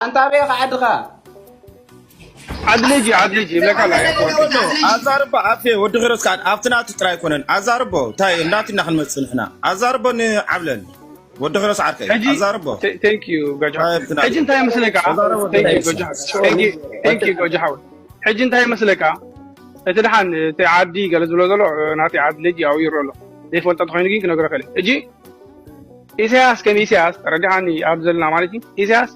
ኣንታ ኣበይ ኢኻ ዓድኻ? ዓድለጂ ዓድለጂ ይብለካ ኣላ። ኣዛርቦ ኣፌ ወዲ ኪሮስ ከዓ ኣብቲ ናቱ ጥራይ ኣይኮነን። ኣዛርቦ እንታይ እንዳትና ክንመጽእ ንሕና ኣዛርቦ ንዓብለል ወዲ ኪሮስ ዓርከይ ኣዛርቦ ቴንክ ዩ ጎጆ። ሕጂ እንታይ መስለካ? ቴንክ ዩ ጎጆ ሓወይ። ሕጂ እንታይ መስለካ? እቲ ደሓን እቲ ዓዲ ገለ ዝብሎ ዘሎ ናተይ ዓዲ ልጅ ያው ይሮ ኣሎ ዘይፈልጦ ተኮይኑ ግን ክነግሮ ከለ ሕጂ ኢሳያስ ከም ኢሳያስ ተረዲሓኒ ኣብ ዘለና ማለት እዩ። ኢሳያስ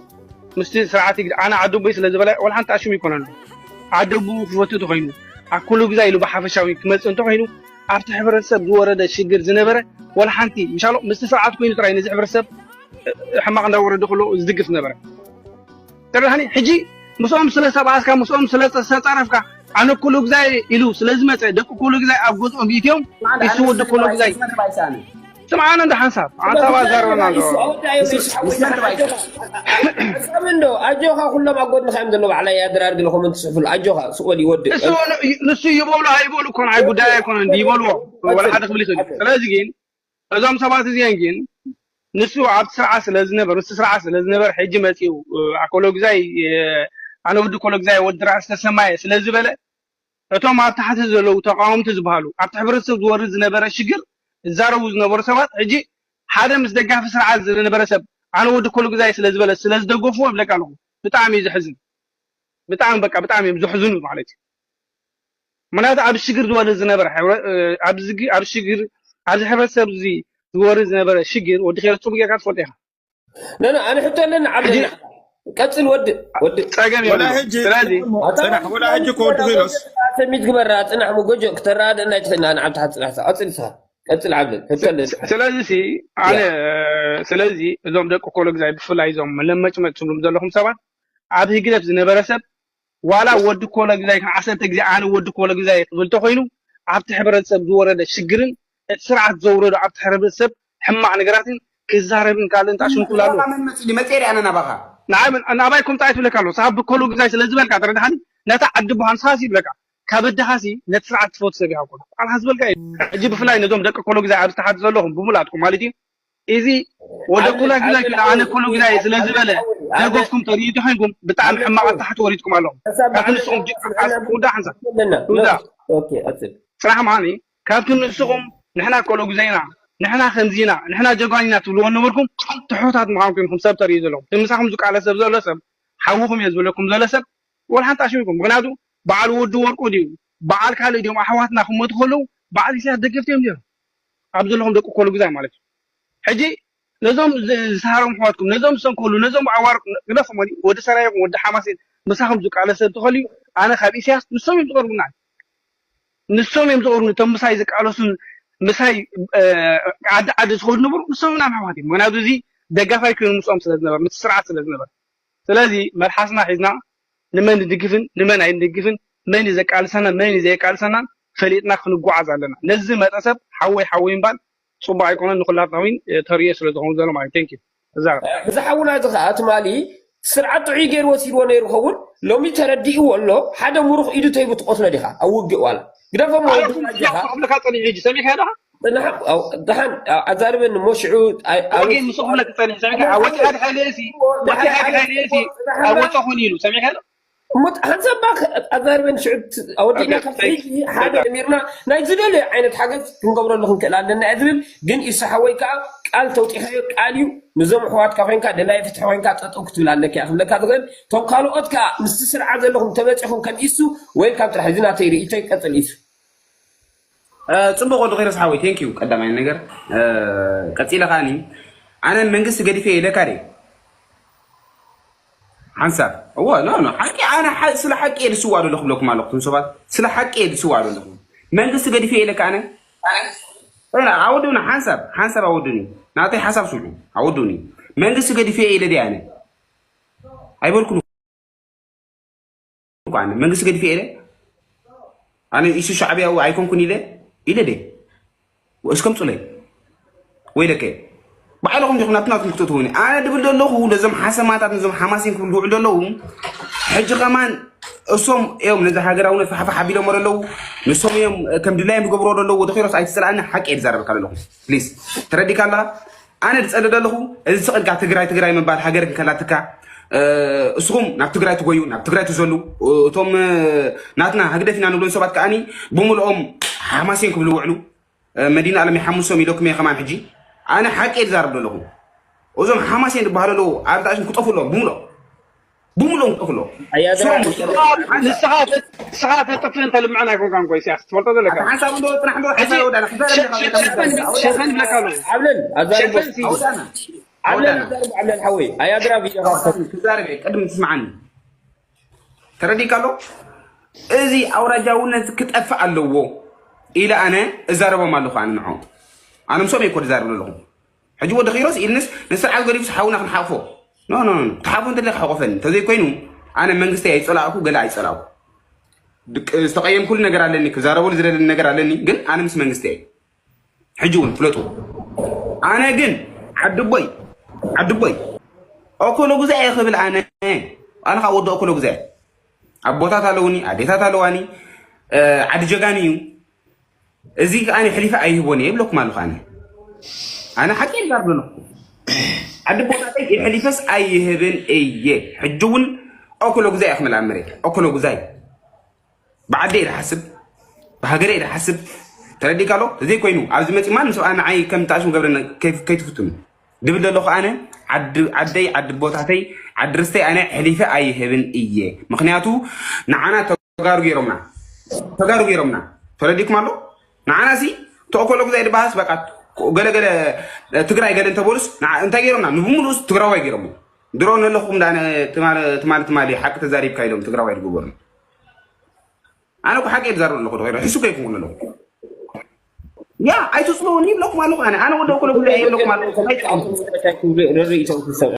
ምስቲ ስርዓት ይግድ ኣነ ዓደቦይ ስለ ዝበለ ወላ ሓንቲ ኣሽሙ ይኮነን። ዓደቡ ክፈቱ ተኮይኑ ኣኩሉ ግዛ ኢሉ ብሓፈሻዊ ክመፅእ እንተኮይኑ ኣብቲ ሕብረተሰብ ዝወረደ ሽግር ዝነበረ ወላ ሓንቲ ምሻሎ ምስቲ ስርዓት ኮይኑ ጥራይ ነዚ ሕብረተሰብ ሕማቕ እንዳወረደ ከሎ ዝድግፍ ነበረ። ተረዳኒ ሕጂ ምስኦም ስለ ሰብኣስካ ምስኦም ስለ ዝተጻረፍካ ኣነ ኩሉ ግዛይ ኢሉ ስለ ዝመጸ ደቂ ኩሉ ግዛይ ኣብ ገዝኦም ኢትዮም ኢሱ ወዲ ኩሉ ግዛይ ስምዓና እንደ ሓንሳብ ሓንሳብ ኣዛርበና ኣሎ። ጸም እንዶ ኣጆኻ ኩሎም ኣብ ጎድንኻ እዮም ዘለዉ። ባዕላይ ኣድራርግ ንኹም እንትስሕፉሉ ኣጆኻ ስቕ በል ይወድእ። እሱ ንሱ ይበሉ ኣይበሉ እኮ ንዓይ ጉዳይ ኣይኮነን ይበልዎ ወላ ሓደ ክብል ይኽእል እዩ። ስለዚ ግን እዞም ሰባት እዚኦም ግን ንሱ ኣብቲ ስርዓት ስለ ዝነበር ንሱ ስርዓት ስለ ዝነበር ሕጂ መፂኡ ኣኮሎ ግዛይ ኣነ ወዲ ኮሎ ግዛይ ወዲ ራእሲ ተሰማየ ስለ ዝበለ እቶም ኣብ ታሕቲ ዘለዉ ተቃወምቲ ዝበሃሉ ኣብቲ ሕብረተሰብ ዝወርድ ዝነበረ ሽግር ዝዛረቡ ዝነበሩ ሰባት ሕጂ ሓደ ምስ ደጋፊ ስርዓት ዝነበረ ሰብ ኣነ ወዲ ኮሎ ግዛይ ስለ ዝበለ ስለ ዝደገፍዎ ይብለካ ኣለኹ። ብጣዕሚ እዩ ዘሕዝን። ብጣዕሚ በቃ ብጣዕሚ እዮም ዘሕዝኑ ማለት እዩ። ምክንያቱ ኣብ ሽግር ዝወርድ ዝነበረ ኣብ ሽግር ኣብዚ ሕብረተሰብ እዚ ዝወርድ ዝነበረ ሽግር ወዲ ኸይረ ፅቡቅ ጌርካ ትፈልጦ ኢኻ። ነነ ኣነ ሕቶ ኣለኒ ዓብደና ቀፅል ወዲ ወዲ ጸገም የብሉን። ስለዚ ጽናሕ ወላ ሕጂ ከወዲ ኸይሮስ ሰሚት ግበራ ጽናሕ መጎጆ ክተረዳእና ኣይትኽእልና ንዓብ ትሓት ጽናሕ ቀፅል ስኻ ቀፅል ዓብደል ሕቶ ኣለኒ። ስለዚ ሲ ኣነ ስለዚ እዞም ደቂ ኮሎ ግዛይ ብፍላይ እዞም ለመጭመጭ ትብሉም ዘለኹም ሰባት ኣብ ህግደፍ ዝነበረ ሰብ ዋላ ወዲ ኮሎ ግዛይ ከም ዓሰርተ ግዜ ኣነ ወዲ ኮሎ ግዛይ ክብል ተኮይኑ ኣብቲ ሕብረተሰብ ዝወረደ ሽግርን እቲ ስርዓት ዘውረዶ ኣብቲ ሕብረተሰብ ሕማቕ ነገራትን ክዛረብን ካልእን ታሽም ክብል ኣለዎ። መን መፂ መፂ ሪኣና ናባኻ ንዓይ ምን- ንኣባይ ኮምጣ ኣይትብለካ ኣለዎ። ሳብ ብኮሎ ግዛይ ስለ ዝበልካ ተረድሓኒ ነታ ዓዲ ብሃን ሳስ ይብለካ ካብ ኣድኻሲ ነቲ ስርዓት ትፈቱ ሰብ ይሃብኩ ኣልሓ ዝበልካ እዩ። ሕጂ ብፍላይ ነዞም ደቂ ኮሎ ግዛይ ኣብ ዝተሓት ዘለኹም ብሙላትኩም ማለት እዩ እዚ ወደ ኩላ ግዛይ ክዳ ኣነ ኩሉ ግዛይ ስለ ዝበለ ደገፍኩም ተሪኢቱ ኮይንኩም ብጣዕሚ ሕማቕ ኣታሕት ወሪድኩም ኣለኹም። ካብቲ ንስኹም ጅ- ውዳ ሓንሳ ውዳ ጽራሕ ማኒ ካብቲ ንስኹም ንሕና ኮሎ ግዛይና ንሕና ከምዚና ንሕና ጀጓኒና ትብልዎ ነበርኩም ትሑታት ምዃንኩም ኢኹም ሰብ ተሪኢ ዘለኹም። እቲ ምሳኹም ዝቃለስ ሰብ ዘሎ ሰብ ሓውኹም እየ ዝብለኩም ዘሎ ሰብ ወላ ሓንቲ ኣሽሚኩም። ምክንያቱ በዓል ወዲ ወርቁ ድዩ በዓል ካልእ ድዮም ኣሕዋትና ክመቱ ከለዉ በዓል ኢሳያስ ደገፍቲ እዮም ነይሮም። ኣብ ዘለኹም ደቂ ኮሎ ግዛይ ማለት እዩ። ሕጂ ነዞም ዝሰሃሮም ኣሕዋትኩም ነዞም ዝሰንከሉ ነዞም ኣዋር ግደፎም ወዲ ወዲ ሰራይ ይኹን ወዲ ሓማሴን ምሳኹም ዝቃለስ ሰብ ተኸልዩ ኣነ ካብ ኢሳያስ ንሶም እዮም ዝቐርቡና። ንሶም እዮም ዝቐርቡኒ እቶም ምሳይ ዝቃለሱን ምሳይ ዓዲ ዓዲ ዝኸዱ ነበሩ ንሶም እዮም ኣሕዋት እዮም። ምክንያቱ እዚ ደጋፋይ ኮይኑ ምስኦም ስለ ዝነበር ምስ ስርዓት ስለ ዝነበር ስለዚ መልሓስና ሒዝና ንመን ንድግፍን ንመን ኣይንድግፍን መን እዩ ዘቃልሰና መን እዩ ዘየቃልሰናን ፈሊጥና ክንጓዓዝ ኣለና። ነዚ ዝመፀ ሰብ ሓወይ ሓወይ ምባል ፅቡቅ ኣይኮነን ንኩላትና እውን ተርእዮ ስለ ዝኸውን ዘሎ ማለት thank you። እዛ እዚ ሓውና እዚ ከዓ ትማሊ ስርዓት ጥዑይ ገይሩ ወሲድዎ ነይሩ ኸውን ሎሚ ተረዲእዎ ኣሎ ሓደ ሙሩኽ ኢዱ ተይቡ ትቆትሎ ዲኻ ኣብ ውግእ ዋላ ግደፎም ወዲ ኣጆኻ ክብለካ ፀኒሑ ሕጂ ሰሚዕካ ዶ ደሓን ኣዛርበኒ እሞ ሽዑ ወጌን ምስ ክብለክ ፀኒሑ ሰሚዕካ ወዲ ሓደ ሓይለ ሲ ወዲ ሓደ ሓይለ ሲ ኣወፀኹን ኢሉ ሰሚዕካ ዶ እሞ ሓንሳብ ባ ኣዛርበኒ ሽዑ ኣወዲእና ካብ ሕጂ ሓደ ጀሚርና ናይ ዝደለዮ ዓይነት ሓገዝ ክንገብረሉ ክንክእል ኣለና እየ ዝብል ግን ኢሱ ሓወይ ከዓ ቃል ተውፂኻዮ ቃል እዩ ንዞም ኣሕዋትካ ኮይንካ ደላይ ፍትሒ ኮይንካ ጠጠው ክትብል ኣለካ እያ ክብለካ ዝኽእል እቶም ካልኦት ከዓ ምስቲ ስርዓት ዘለኹም ተመፂኹም ከም ኢሱ ወይልካም ጥራሕ እዚ ናተይ ርእይቶ ይቀፅል ኢሱ ፅቡቅ ወዲ ኸይረስ ሓወይ thank you ቀዳማይ ነገር ቀፂለ ከዓኒ ኣነ መንግስቲ ገዲፈ ኢለካ ድየ ሓንሳብ እወ ኖ ኖ ሓቂ ኣነ ስለ ሓቂ እየ ዝስዋእ ዘሎ ክብለኩም ኣለኹ እቶም ሰባት ስለ ሓቂ እየ ዝስዋእ ዘለኹ መንግስቲ ገዲፈ ኢለካ ኣነ ኣወድብና ሓንሳብ ሓንሳብ ኣወድኒ ናተይ ሓሳብ ስምዑ ኣወድኒ መንግስቲ ገዲፈ ኢለ ድየ ኣነ ኣይበልኩን እኮ ኣነ መንግስቲ ገዲፈ ኢለ ኣነ ኢሱ ሻዕብያዊ ኣይኮንኩን ኢለ ኢለ ደ እስከምፁለይ ወይ ደቀ ባዕልኹም ዲኹም ናትና ትምክቱ ትኾኒ ኣነ ድብል ዘለኹ ነዞም ሓሰማታት ነዞም ሓማሲን ክብሉ ዝውዕሉ ዘለዉ ሕጂ ከማን እሶም እዮም ነዚ ሃገራውነት ፋሕፋሕ ኣቢሎም ዘለዉ ንሶም እዮም ከም ድላዮም ዝገብሮ ዘለዉ ወዲ ኪሮስ ኣይትፅልኣኒ ሓቂ እየ ዝዛረበካ ዘለኹ ፕሊስ ተረዲካ ኣለኻ ኣነ ዝፀልእ ዘለኹ እዚ ስቕ ኢልካ ትግራይ ትግራይ ምባል ሃገር ክንከላትካ እስኹም ናብ ትግራይ ትጎዩ፣ ናብ ትግራይ ትዘሉ። እቶም ናትና ህግደፍ ኢና ንብሎም ሰባት ከዓኒ ብምልኦም ሓማሴን ክብሉ ይውዕሉ። መዲና ኣለም ሓሙሶም ኢለኩም እየ ከማን ሕጂ። ኣነ ሓቂ እየ ዝዛረብ ዘለኹ። እዞም ሓማሴን ዝበሃሉ ኣለዉ ኣብ ታሽም ክጠፉ ኣለዎም ብምልኦም፣ ብምልኦም ክጠፉ ኣለዎም። ኣያድራ ስሮም ንስኻ ንስኻ ተጥፍእ እንተ ልምዕን ኣይኮንካን እኮ ኢሳያስ ትፈልጦ ዘለካ ሓንሳብ እንዶ ፅናሕ እንዶ ሓንሳብ ወዳና ክዛረብ ሸፈን ብለካ ኣሎ ዓብለል ኣዛርቦ ሸፈን ኣውዳና ዓብለል ኣዛርቦ ዓብለል ሓወይ ኣያድራ ቪድዮ ክዛረብ እየ ቅድሚ ትስምዓኒ። ተረዲእካ ኣሎ። እዚ ኣውራጃውነት ክጠፍእ ኣለዎ ኢለ ኣነ እዛረቦም ኣለኹ። ኣነ ንዖ ኣነ ምሶም እየ እኮ ዝዛረብ ዘለኹ። ሕጂ ወዲ ኪሮስ ኢልንስ ንስርዓት ገዲፉስ ሓውና ክንሓቕፎ ኖ ኖ ኖ። ክሓፎ እንተለ ክሓቆፈኒ እንተዘይኮይኑ ኣነ መንግስቲ ኣይፀላእኩ ገለ ኣይፀላእኩ። ድቅ- ዝተቀየምኩሉ ነገር ኣለኒ፣ ክዛረበሉ ዝደለኒ ነገር ኣለኒ፣ ግን ኣነ ምስ መንግስቲ እየ። ሕጂ እውን ፍለጡ። ኣነ ግን ዓድቦይ ዓድቦይ ኦኮሎ ጉዛይ እየ ክብል ኣነ ኣነ ካብ ወዲ ኦኮሎ ጉዛይ ኣቦታት ኣለውኒ ኣዴታት ኣለዋኒ። ዓዲ ጀጋኒ እዩ። እዚ ከኣ ሕሊፈ ኣይህቦን እየ ይብለኩም ኣለኹ። ኣነ ኣነ ሓቂ ይዛርብ ኣለኹ። ዓዲ ቦታተይ ሕሊፈስ ኣይህብን እየ። ሕጂ እውን ኦኮሎ ጉዛይ እየ ክምልኣ መሬት ኦኮሎ ጉዛይ ብዓደይ ድሓስብ ብሃገረይ ድሓስብ። ተረዲእካ ኣሎ። ተዘይ ኮይኑ ኣብዚ መፂ ማንም ሰብ ንዓይ ከም ጣሽም ገብረ ከይትፍትኑ ድብል ዘለኹ ኣነ ዓዲ ዓደይ ዓዲ ቦታተይ ዓዲ ርስተይ ኣነ ሕሊፈ ኣይህብን እየ። ምክንያቱ ንዓና ተጋሩ ገይሮምና ተጋሩ ገይሮምና። ተረዲእኩም ኣሎ። ንዓና ሲ ተኦኮሎ ጉዛይ ድባሃስ በቃ ገለገለ ትግራይ ገለ እንተበሉስ ንዓ- እንታይ ገይሮምና ንብምሉስ ትግራዋይ ገይሮም። ድሮ ነለኹም ዳ ትማሊ ትማሊ ሓቂ ተዛሪብካ ኢሎም ትግራዋይ ድግበሩ። ኣነ እኮ ሓቂ እየ ዝዛረብ ኣለኹ። ዶ ሕሱ ከይኩን ኣለኹ። ያ ኣይትፅልኡኒ ይብለኩም ኣለኹ። ኣነ ኣነ ወደ እኮ ለጉዳይ ይብለኩም ኣለኹ። ኣይትፅልኡ። ርርኢቶም ክሰብ